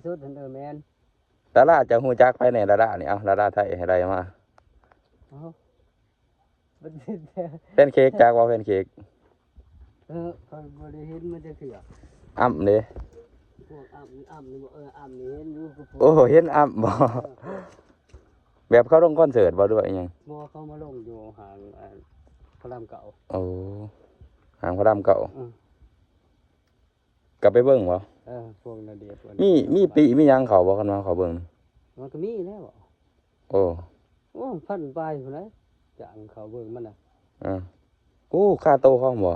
ສຸດຫັ້ນ ເອີ ແມ່ນ. ດາລາເຈົ້າຮູ້ຈັກໃຜແດ່ ດາລານີ້? ເອົາ ດາລາໄທໃຫ້ໄລ່ມາ. ເອົ້າ ແພນເຄ້ກ ຈັກບໍ່ແພນເຄ້ກ? ເອີ ຂ້ອຍບໍ່ໄດ້ເຫັນມາຈັກເທື່ອ. ອຳເດ້? ພວກອຳ ອຳນີ້ບໍ່? ເອີ ອຳນີ້ເຫັນຢູ່. ໂອ້ ເຫັນອຳບໍ່? ເອີ ແບບເຂົາລົງຄອນເສີດບໍ່ ຫຼືວ່າອີ່ຫຍັງ? ບໍ່ ເຂົາມາລົງຢູ່ຫ້າງ ອັນ ພະລາມເກົ້າ. ໂອ້ ຫ້າງພະລາມເກົ້າ. ອື ກໍໄປເບິ່ງບໍ່? ເອີ ພວກນາເດດ ມີປີມີຫຍັງເຂົາບໍ່? ຄັນວ່າເຂົາເບິ່ງ ມັນກໍມີແລ້ວ. ໂອ້ ໂອ້ ພັນປາຍພຸ້ນແຫຼະ ຈ້າງເຂົາເບິ່ງມັນນະ. ເອີ ໂອ້ ຄ່າໂຕເຂົາບໍ່?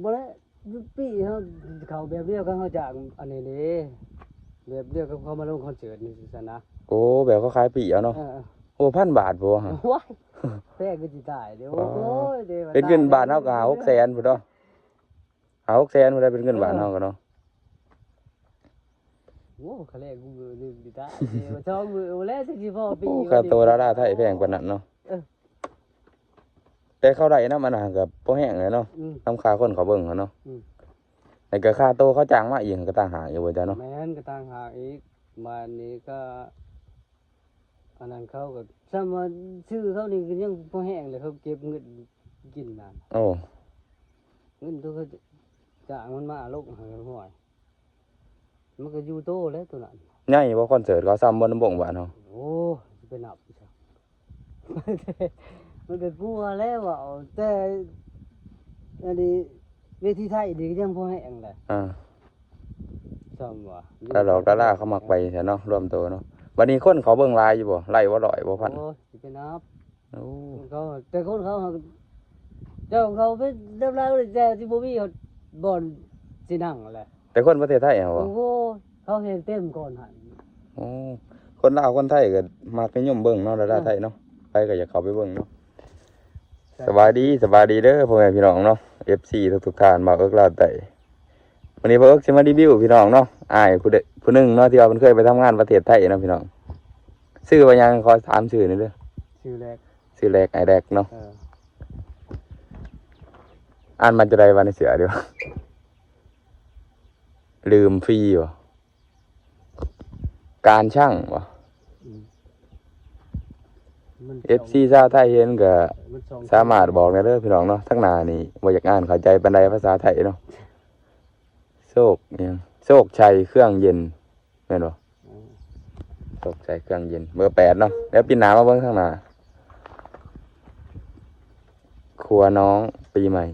ບໍ່ແຫຼະ ປີເຮົາເຂົ້າແບບດຽວກັບເຮົາຈ້າງອັນນີ້ເດ້ ແບບດຽວກັບເຂົາມາລົງຄອນເສີດນີ້ຊັ້ນນະ. ໂອ້ ແບບເຂົາຂາຍປີ້ເອົາເນາະ. ເອີ ເອີ ໂອ້ ພັນບາດບໍ່? ໂອ້ຍ ແພງຄືຊິຕາຍເດ້. ອໍ ໂອ້ຍ ເປັນເງິນບາດເຮົາກໍຫ້າຫົກແສນພຸ້ນເນາະ. ຫ້າຫົກແສນພຸ້ນແຫຼະ ເປັນເງິນບາດເຮົາກໍເນາະ. ໂອ້ ຄ່າແຮງມື້ໜຶ່ງນີ້ຕາຍເດ້ ວ່າສອງມື້ແລ້ວ ຊິພໍປີ. ໂອ້ ຄ່າໂຕດາລາໄທແພງປານນັ້ນເນາະ. ເອີ ແຕ່ເຂົາໄດ້ນຳອັນນັ້ນກໍພໍແຮງແຫຼະເນາະ. ອືມ ນຳຄ່າຄົນເຂົາເບິ່ງເນາະ. ອືມ ແລ້ວກໍຄ່າໂຕເຂົາຈ້າງມາອີກກໍຕ່າງຫາກຢູ່ບໍ່ ເຈົ້າເນາະ? ແມ່ນ ກໍຕ່າງຫາກອີກ. ບາດນີ້ກໍ ອັນນັ້ນເຂົາກໍສ່ຳວ່າຊື່ເຂົານີ້ກໍຍັງພໍແຮງເລີຍ ເຂົາເກັບເງິນກິນນັ້ນ. ໂອ້ ເງິນໂຕເຂົາຈ້າງມັນມາລົງຫັ້ນ ຫ້ວຍ ມັນກໍຢູ່ໂຕແຫຼະໂຕນັ້ນ. ໃຫຍ່ບໍ່ຄອນເສີດເຂົາ ສ່ຳບໍ່ ນຳວົງບ້ານເຮົາ? ໂອ້ ຊິໄປນັບ ມັນກໍກົວແລ້ວເວົ້າ ແຕ່ອັນນີ້ເວທີໄທນີ້ກໍຍັງພໍແຮງແຫຼະ. ອ່າ ສ່ຳວ່າ ດາລອກດາລາເຂົາມັກໄປຊັ້ນເນາະ ລວມໂຕເນາະ. ບັດນີ້ຄົນເຂົາເບິ່ງຫຼາຍຢູ່ບໍ່? ໄລ່ບໍ່ ຮ້ອຍບໍ່ ພັນ? ໂອ້ ຊິໄປນັບ. ໂອ້ ຄົນເຂົາ ແຕ່ຄົນເຂົາ ເຈົ້າເຂົາໄປນຳລາວ ແຕ່ຊິບໍ່ມີຮອດບ່ອນຊິນັ່ງແຫຼະ. ແຕ່ຄົນປະເທດໄທເຮົາບໍ່? ໂອ້ ເຂົາເຮັດເຕັມກ່ອນຫັ້ນ. ໂອ້ ຄົນລາວຄົນໄທກໍມັກນິຍົມເບິ່ງເນາະ ດາລາໄທເນາະ. ໃຜກໍຢາກເຂົ້າໄປເບິ່ງເນາະ. ສະບາຍດີ ສະບາຍດີເດີພໍ່ແມ່ພີ່ນ້ອງເນາະ ເອັຟຊີ ທຸກໆທ່ານ ບ່າວເອິກລາວໃຕ້. ມື້ນີ້ບ່າວເອິກຊິມາຣີວິວພີ່ນ້ອງເນາະ ອ້າຍຜູ້ໃດ ຜູ້ໜຶ່ງເນາະ ທີ່ວ່າເພິ່ນເຄີຍໄປທຳງານປະເທດໄທເນາະພີ່ນ້ອງ. ຊື່ວ່າຫຍັງ? ຂໍຖາມຊື່ໜ່ອຍເດີ. ຊື່ແລັກ. ຊື່ແລັກ ອ້າຍແລັກເນາະ. ເອີ ອ່ານມັນຈະໄດ້ວ່າໃນເສື້ອດີວະ? ລືມຟຣີບໍ່? ການຊ່າງບໍ່? ອືມ ມັນ ເອັຟຊີຊາວໄທເຫັນກໍ ມັນສອງ ສາມາດບອກໄດ້ເດີພີ່ນ້ອງເນາະ. ທາງໜ້ານີ້ບໍ່ຢາກອ່ານເຂົ້າໃຈປານໃດພາສາໄທເນາະ. ໂຊກຫຍັງ? ໂຊກໄຊເຄື່ອງເຢັນ ແມ່ນບໍ່? ອືມ ໂຊກໄຊເຄື່ອງເຢັນ ເບີແປດເນາະ. ແລ້ວປິ່ນໜ້າມາເບິ່ງທາງໜ້າ ຄົວນ້ອງປີໃໝ່.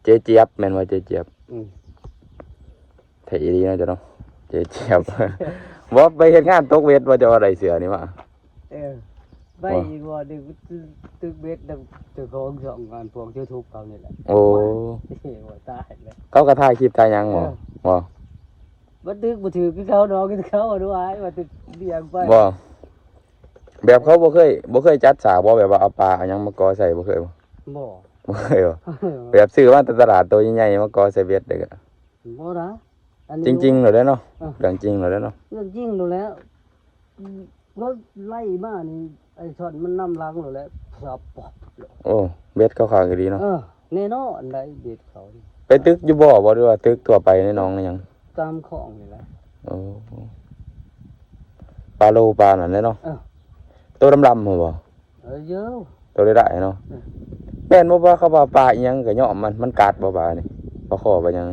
ເຈຈຽບແມ່ນບໍ່? ເຈຈຽບ. ອືມ ແທ້ອີ່ຫຼີເນາະເຈົ້າເນາະ ເຈຈຽບ. ບໍ່ໄປເຮັດງານຕົກເບັດບໍ່ ເຈົ້າວ່າໄດ້ເສື້ອນີ້ມາ? ເອີ ໄປອີກບໍ່ ດຶກຕຶກເບັດນຳເຈົ້າຂອງຊ່ອງ ອັນພວກຢູທູບເຂົານີ້ແຫຼະ. ໂອ້ ໂອ້ຍ ຕາຍແລ້ວ. ເຂົາກໍຖ່າຍຄລິບຖ່າຍຫຍັງບໍ່? ເອີ ບໍ່ ມັນດຶກບໍ່ຖືກຄືເຂົາດອກ ຄືເຂົາວ່າດູອ້າຍວ່າຕຶກບຽງໄປ. ບໍ່ ແບບເຂົາບໍ່ເຄີຍ ບໍ່ເຄີຍຈັດສາກບໍ່? ແບບວ່າເອົາປາເອົາຫຍັງມາກໍໃສ່ ບໍ່ເຄີຍບໍ່? ບໍ່ ບໍ່ເຄີຍບໍ່? ແບບຊື້ມາແຕ່ຕະຫຼາດໂຕໃຫຍ່ໆ ມາກໍໃສ່ເບັດເດ້. ບໍ່ນະ ອັນນີ້ ຈິງໆໂລດເດ້ເນາະ. ເອີ ເລື່ອງຈິງໂລດເດ້ເນາະ ເລື່ອງຈິງໂລດແຫຼະ. ອືມ ລົດໄລ່ມານີ້ ໄອ້ຊ່ອນມັນນຳຫຼັງໂລດແຫຼະ ປັບປັບ. ໂອ້ ເບັດເຂົາຄັກອີ່ຫຼີເນາະ. ເອີ ແນ່ນອນໄດ໋ ເບັດເຂົາ. ໄປຕຶກຢູ່ບໍ່ ບໍ່ ຫຼືວ່າຕຶກທົ່ວໄປໃນໜອງໃນຫຍັງ? ຕາມຂອງນີ້ແຫຼະ. ໂອ້ ປາໂລປານັ້ນແຫຼະເນາະ. ເອີ ໂຕດຳໆຫັ້ນບໍ່? ເອີ ເຢີ ໂຕໄດ້ໆເນາະ. ເອີ ແມ່ນບໍ່ວ່າເຂົາວ່າປາອີ່ຫຍັງກໍຍ້ອມມັນ ມັນກັດບໍ່ປານີ້? ປາຄໍ່ປາຫຍັງ?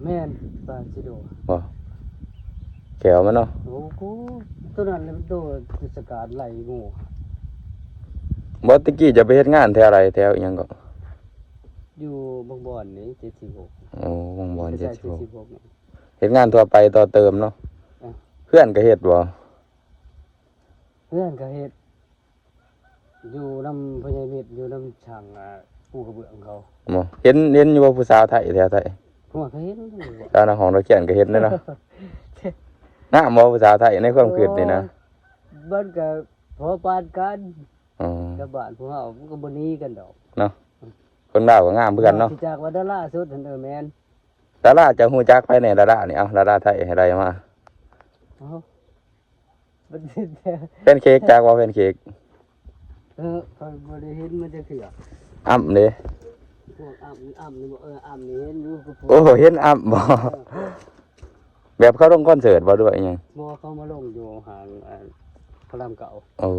ແມ່ນ ປາຊິໂດ. ບໍ່ ແຂວມັນເນາະ. ໂອ້ໂຫ ໂຕນັ້ນແຫຼະ ໂຕສະກາດໄລ່ງູ. ບໍ່ ແຕ່ກີ້ຈະໄປເຮັດງານແຖວໃດ? ແຖວອີ່ຫຍັງເກາະ? ຢູ່ບາງບ່ອນນີ້ ເຈັດສິບຫົກ. ໂອ້ ບາງບ່ອນ ເຈັດສິບຫົກ ເຮັດງານທົ່ວໄປຕໍ່ເຕີມເນາະ. ເອີ ເຮືອນກໍເຮັດບໍ່? ເຮືອນກໍເຮັດ ຢູ່ນຳພໍ່ໃຫຍ່ມິດ ຢູ່ນຳຊ່າງ ອ່າ ປູກະເບື້ອງເຂົາ. ບໍ່ ເຫັນ ເຫັນຢູ່ບໍ່ ຜູ້ສາວໄທແຖວໄທ? ໂອ້ຍ ກໍເຫັນຢູ່. ຊາວນາຮອງດອກແກ່ນກໍເຫັນເດ້ເນາະ. ງາມບໍ່ຜູ້ສາວໄທໃນຄວາມຄິດນີ້ນະ? ໂອ້ຍ ມັນກໍພໍປານກັນ. ອໍ ກັບບ້ານພວກເຮົາມັນກໍບໍ່ໜີກັນດອກເນາະ. ຄົນລາວກໍງາມຄືກັນເນາະ. ນອກຈາກວ່າດາລາສຸດຫັ້ນ ເອີ ແມ່ນ. ດາລາເຈົ້າຮູ້ຈັກໃຜແດ່ ດາລານີ້? ເອົາ ດາລາໄທໃຫ້ໄລ່ມາ. ເອົ້າ ແພນເຄ້ກ ຈັກບໍ່ແພນເຄ້ກ? ເອີ ຂ້ອຍບໍ່ໄດ້ເຫັນມາຈັກເທື່ອ. ອຳເດ້? ພວກອຳ ອຳນີ້ບໍ່? ເອີ ອຳນີ້ເຫັນຢູ່. ໂອ້ ເຫັນອຳບໍ່? ເອີ. ແບບເຂົາລົງຄອນເສີດບໍ່ ຫຼືວ່າອີ່ຫຍັງ? ບໍ່ ເຂົາມາລົງຢູ່ຫ້າງ ອ່າ ພະລາມເກົ້າ. ໂອ້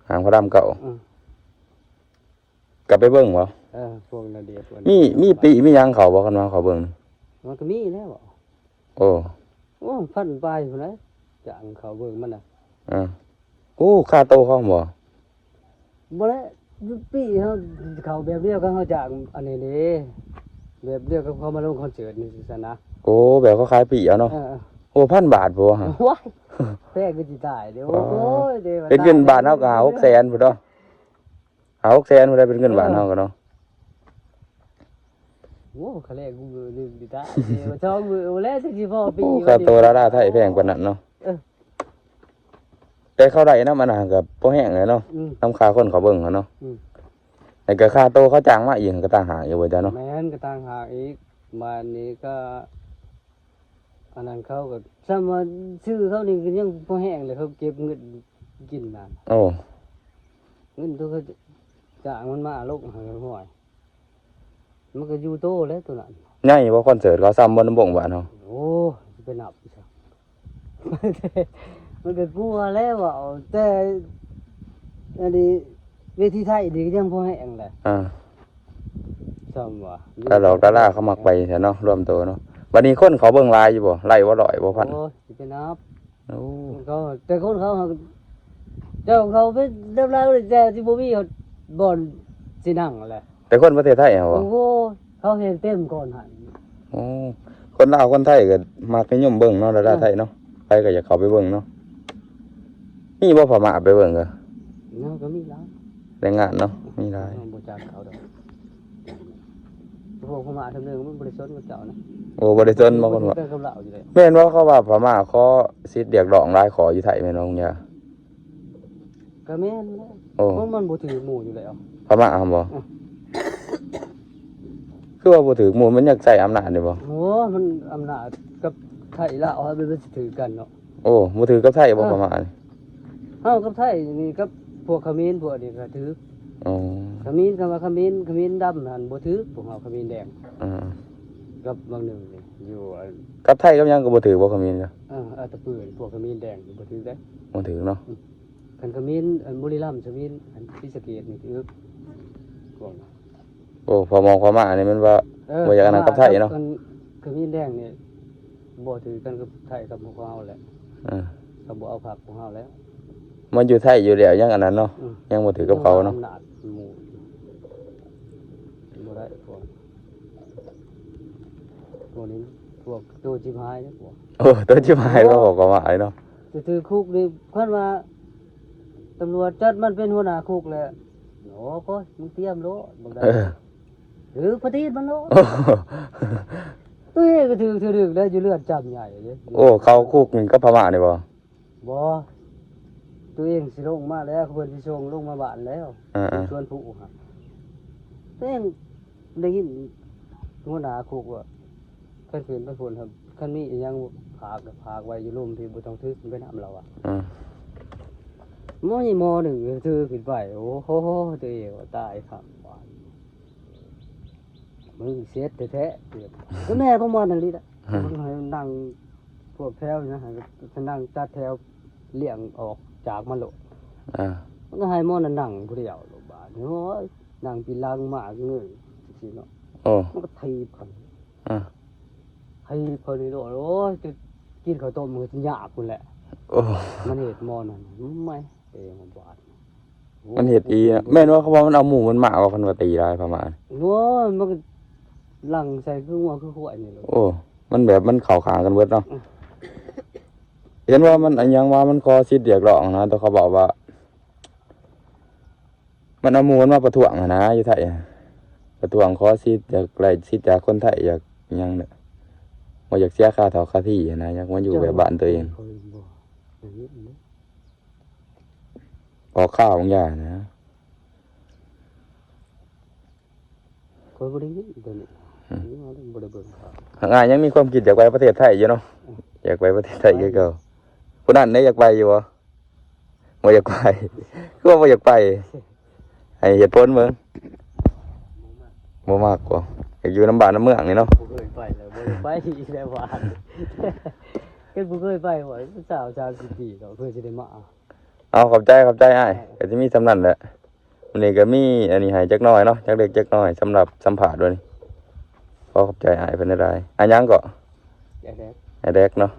ຫ້າງພະລາມເກົ້າ. ອືມ ກະໄປເບິ່ງບໍ່? ເອີ ພວກນາເດດ ມີ ມີປີ້ມີຫຍັງເຂົາບໍ່ ຄັນວ່າເຂົາເບິ່ງ? ມັນກໍມີແລ້ວ. ໂອ້ ໂອ້ ພັນປາຍພຸ້ນແຫຼະ ຈ້າງເຂົາເບິ່ງມັນນະ. ເອີ ໂອ້ ຄ່າໂຕເຂົາບໍ່? ບໍ່ແຫຼະ ປີ້ເຮົາ ເຂົາແບບດຽວກັບເຮົາຈ້າງອັນນີ້ເດ້ ແບບດຽວກັບເຂົາມາລົງຄອນເສີດນີ້ຊັ້ນນະ. ໂອ້ ແບບເຂົາຂາຍປີ້ເອົາເນາະ. ເອີ ເອີ ໂອ້ ພັນບາດບໍ່? ໂອ້ຍ ແພງຄືຊິຕາຍເດ້. ອໍ ໂອ້ຍ ເດ້ວ່າ ເປັນເງິນບາດເຮົາກໍຫ້າຫົກແສນພຸ້ນເນາະ. ຫ້າຫົກແສນພຸ້ນແຫຼະ ເປັນເງິນບາດເຮົາກໍເນາະ. ໂອ້ ຄະແລກມື້ໜຶ່ງນີ້ຕາຍ ເດ້ວ່າສອງມື້ແລ້ວຊິພໍປີ. ໂອ້ ຄ່າໂຕດາລາໄທແພງປານນັ້ນເນາະ. ເອີ ແຕ່ເຂົາໄດ້ນຳອັນນັ້ນກໍພໍແຮງແຫຼະເນາະ. ອືມ ນຳຄ່າຄົນເຂົາເບິ່ງຫັ້ນເນາະ. ອືມ ແລ້ວກໍຄ່າໂຕເຂົາຈ້າງມາອີກກໍຕ່າງຫາກຢູ່ບໍ່ ເຈົ້າເນາະ? ແມ່ນ ກໍຕ່າງຫາກອີກ. ບາດນີ້ກໍ ອັນນັ້ນເຂົາກໍ ສ່ຳວ່າຊື່ເຂົານີ້ກໍຍັງພໍແຮງເລີຍ ເຂົາເກັບເງິນກິນນະ. ໂອ້ ເງິນໂຕເຂົາຈ້າງມັນມາລົງຫັ້ນ ໂອ້ຍ ມັນກໍຢູ່ໂຕແຫຼະໂຕນັ້ນ. ໃຫຍ່ບໍ່ຄອນເສີດເຂົາ ສ່ຳບໍ່ ນຳວົງບ້ານເຮົາ? ໂອ້ ຊິໄປນັບ ມັນກໍກົວແລ້ວເວົ້າ ແຕ່ອັນນີ້ເວທີໄທນີ້ກໍຍັງພໍແຮງແຫຼະ. ອ່າ ສ່ຳວ່າ ດາລອກດາລາເຂົາມັກໄປແທ້ເນາະ ລວມໂຕເນາະ. ບັດນີ້ຄົນເຂົາເບິ່ງຫຼາຍຢູ່ບໍ່? ໄລ່ບໍ່ ຮ້ອຍບໍ່ ພັນ? ໂອ້ຍ ຊິໄປນັບ. ໂອ້ ເຂົາ ແຕ່ຄົນເຂົາ ເຈົ້າເຂົາໄປນຳລາວ ແຕ່ຊິບໍ່ມີບ່ອນຊິນັ່ງແຫຼະ. ແຕ່ຄົນປະເທດໄທເຮົາບໍ່? ໂອ້ໂຫ ເຂົາແຮ່ງເຕັມກ່ອນຫັ້ນ. ໂອ້ ຄົນລາວຄົນໄທກໍມັກນິຍົມເບິ່ງເນາະ ດາລາໄທເນາະ. ເອີ ໃຜກໍຢາກເຂົ້າໄປເບິ່ງເນາະ. ມີບໍ່ພະມ້າໄປເບິ່ງກໍ? ເນາະ ກໍມີຫຼາຍ ແຮງງານເນາະ ມີຫຼາຍ. ເຮົາບໍ່ຈັກເຂົາດອກ ພວກພະມ້າທຳເນີງມັນບໍ່ໄດ້ສົນກັບເຈົ້ານະ. ໂອ້ ບໍ່ໄດ້ສົນບໍ່ຄົນວ່າ ກັບລາວຢູ່ແລ້ວ. ແມ່ນບໍ່ ເຂົາວ່າພະມ້າຂໍສິດຮຽກຮ້ອງຫຼາຍຂໍ້ຢູ່ໄທແມ່ນບໍ່ ລຸງຢາ? ກໍແມ່ນແຫຼະ. ໂອ້ ມັນ ມັນບໍ່ຖືກໝູ່ຢູ່ແລ້ວ ພະມ້າຫັ້ນບໍ່? ເອີ ຄືວ່າບໍ່ຖືກໝູ່ ມັນຢາກໃຊ້ອຳນາດນີ້ບໍ່? ໂອ້ ມັນອຳນາດກັບໄທລາວ ມັນ ມັນຊິຖືກກັນເນາະ. ໂອ້ ບໍ່ຖືກກັບໄທບໍ່ ເອີ ພະມ້ານີ້? ເຮົາກັບໄທນີ້ ກັບພວກຂະເໝນພວກນີ້ກໍຖືກ. ອໍ ຂະເໝນ ຄຳວ່າຂະເໝນ ຂະເໝນດຳຫັ້ນບໍ່ຖືກ ພວກເຮົາຂະເໝນແດງ. ອ່າ ກັບບາງໜຶ່ງນີ້ຢູ່ອັນ ກັບໄທກັບຫຍັງກໍບໍ່ຖືກບໍ່ ຂະເໝນກໍ? ເອີ ອັດຕະປືນ ພວກຂະເໝນແດງບໍ່ຖືກເດ້. ບໍ່ຖືກເນາະ. ອືມ ຄັນຂະເໝນ ອັນ ບຸລີລັມ ຂະເໝນ ອັນ ສີສະເກດນີ້ຖືກ ພວກ ໂອ້ ພະມອງພະມ້ານີ້ແມ່ນວ່າ ເອີ ບໍ່ຢາກອັນນັ້ນກັບໄທເນາະ. ອັນຂະເໝນແດງນີ້ບໍ່ຖືກກັນກັບໄທກັບພວກເຮົາແຫຼະ. ເອີ ເຂົາບໍ່ເອົາພັກພວກເຮົາແລ້ວ. ມາຢູ່ໄທຢູ່ແລ້ວຍັງອັນນັ້ນເນາະ. ອືມ ຍັງບໍ່ຖືກກັບເຂົາເນາະ. ອຳນາດໝູ່ຢູ່ ບໍ່ໄດ້ພວກ ພວກນີ້ ພວກໂຕຈິບຫາຍເດ້ພວກ. ໂອ້ ໂຕຈິບຫາຍ ໂອ້ ກໍວ່າເນາະ. ຈະຖືກຄຸກນີ້ ຄັນວ່າຕຳຫຼວດຈັດມັນເປັນຫົວໜ້າຄຸກແລ້ວ ໂອ້ໂຫ ມຶງຕຽມໂລດ ບັກໃດ. ເອີ ຖືກປະຕິດມັນໂລດ. ໂອ້ ໂຕເອງກໍຖືກເທື່ອໜຶ່ງແລ້ວ ຢູ່ເຮືອນຈຳໃຫຍ່ເດ້. ໂອ້ ເຂົ້າຄຸກນີ້ກັບພະມ້ານີ້ບໍ່? ບໍ່ ໂຕເອງຊິລົງມາແລ້ວ ເພິ່ນຊິສົ່ງລົງມາບ້ານແລ້ວ. ເອີໆ ສວນຜູ້ຫັ້ນ ໂຕເອງໄດ້ຍິນຫົວໜ້າຄຸກວ່າ ຄັນຂຶ້ນໄປພຸ້ນ ຄັນມີອີ່ຫຍັງຝາກກໍຝາກໄວ້ຢູ່ລຸ່ມພີ້ ບໍ່ຕ້ອງຖືຂຶ້ນໄປນຳລາວວ່າ. ເອີ ໝໍນີ້ໝໍໜຶ່ງຖືຂຶ້ນໄປ ໂອ້ໂຫ ໂຕເອງວ່າຕາຍຄາບ້ານ ມຶງເສັດແທ້ໆ. ກໍແມ່ຂອງມັນນັ້ນແຫຼະ. ເອີ ມັນໃຫ້ນັ່ງພວກແຖວນະ ໃຫ້ນັ່ງຈັດແຖວລຽງອອກຈາກມັນໂລດ. ເອີ ມັນກໍໃຫ້ໝໍນັ້ນນັ່ງຜູ້ດຽວໂລດບາດນີ້. ໂອ້ຍ ນັ່ງປີຫຼັງມາເງີຍຈັ່ງຊີ້ເນາະ. ໂອ້ ມັນກໍຖີບເຂົາ. ເອີ ຖີບເຂົານີ້ໂລດ. ໂອ້ຍ ຈະກິນເຂົ້າຕົ້ມກໍຊິຍາກພຸ້ນແຫຼະ. ໂອ້ ມັນເຮັດໝໍນັ້ນ ແມ່ ເອງມັນບາດ ມັນເຮັດອີ ແມ່ນວ່າເຂົາວ່າມັນເອົາໝູ່ມັນມາວ່າ ເພິ່ນວ່າຕີຫຼາຍປະມານ. ໂອ້ຍ ມັນກໍຫຼັ່ງໃສ່ຄືງົວຄືຄວາຍນີ້ໂລດ. ໂອ້ ມັນແບບມັນເຂົ້າຂ້າງກັນເບິດເນາະ. ອືມ ເຫັນວ່າມັນ ອັນຫຍັງວ່າມັນຂໍສິດຮຽກຮ້ອງນະ ແຕ່ເຂົາເວົ້າວ່າ ມັນເອົາໝູ່ມັນມາປະທ້ວງຫັ້ນນະ ຢູ່ໄທ ປະທ້ວງຂໍສິດ ຢາກໄດ້ສິດຈາກຄົນໄທ ຢາກຫຍັງເນາະ ບໍ່ຢາກເສຍຄ່າຖອກຄ່າທີ່ຫັ້ນນະ ຢາກມາຢູ່ແບບບ້ານຕົວເອງ. ເຈົ້າເຫັນບໍ່? ໄດ້ຍິນເດ້. ອອກຂ່າວບາງຢ່າງນະ. ຂ້ອຍບໍ່ໄດ້ຍິນຕົວນີ້. ອືມ ຍັງບໍ່ໄດ້ເບິ່ງຂ່າວ. ຫາກອ້າຍຍັງມີຄວາມຄິດຢາກໄປປະເທດໄທຢູ່ເນາະ. ອືມ ຢາກໄປປະເທດໄທຄືເກົ່າ. ຜູ້ນັ້ນເດ້ ຢາກໄປຢູ່ບໍ່? ບໍ່ຢາກໄປ. ຄືວ່າບໍ່ຢາກໄປ? ໃຫ້ເຫດຜົນເບິ່ງ. ບໍ່ມັກ. ບໍ່ມັກບໍ່? ຢາກຢູ່ນຳບ້ານນຳເມືອງນີ້ເນາະ. ບໍ່ເຄີຍໄປແລ້ວ ບໍ່ໄດ້ໄປອີກແລ້ວວ່າ ເຮັດບໍ່ເຄີຍໄປວ່າ ຊາວ ສາມສິບປີແລ້ວ ເພື່ອຊິໄດ້ມາ. ເອົາ ຂອບໃຈ ຂອບໃຈອ້າຍ. ກໍຈະມີສ່ຳນັ້ນແຫຼະ. ມື້ນີ້ກໍມີອັນນີ້ໃຫ້ຈັກໜ້ອຍເນາະ ຈັກເລັກຈັກນ້ອຍ ສຳລັບສຳພາດມື້ນີ້. ຂໍຂອບໃຈອ້າຍເພິ່ນຫຼາຍໆ. ອ້າຍຫຍັງເກາະ? ອ້າຍແດກ ອ້າຍແດກເນາະ.